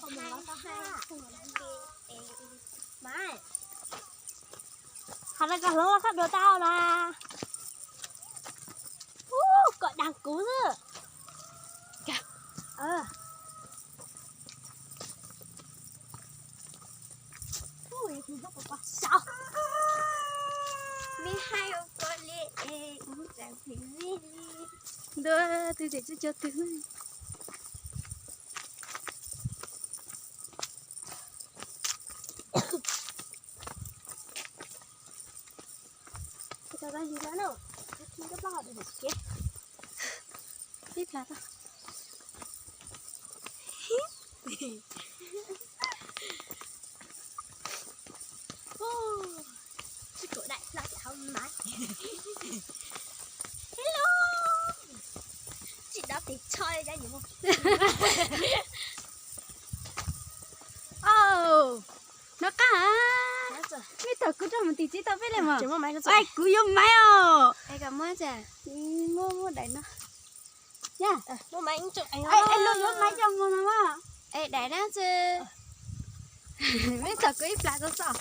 Qhov no koj hloov ua qab dua tau mas. Ub, kom dag kuv xwb. Ntuj, twg tseem tsis cog twg. Ib plag tau. Tsis kaum daim no ces hauv maiv. Hello. Tsis dab tis tsho li cov yim mus. Au, nov qab. Mej thaum kuv rau mus tim txiv tau peb le mas. Kuv yuav maiv os. Muab muab daim no. Luag yuav maiv coj mus no mas. Es daim no tsis, mej thaum kuv ib plag tau xwb.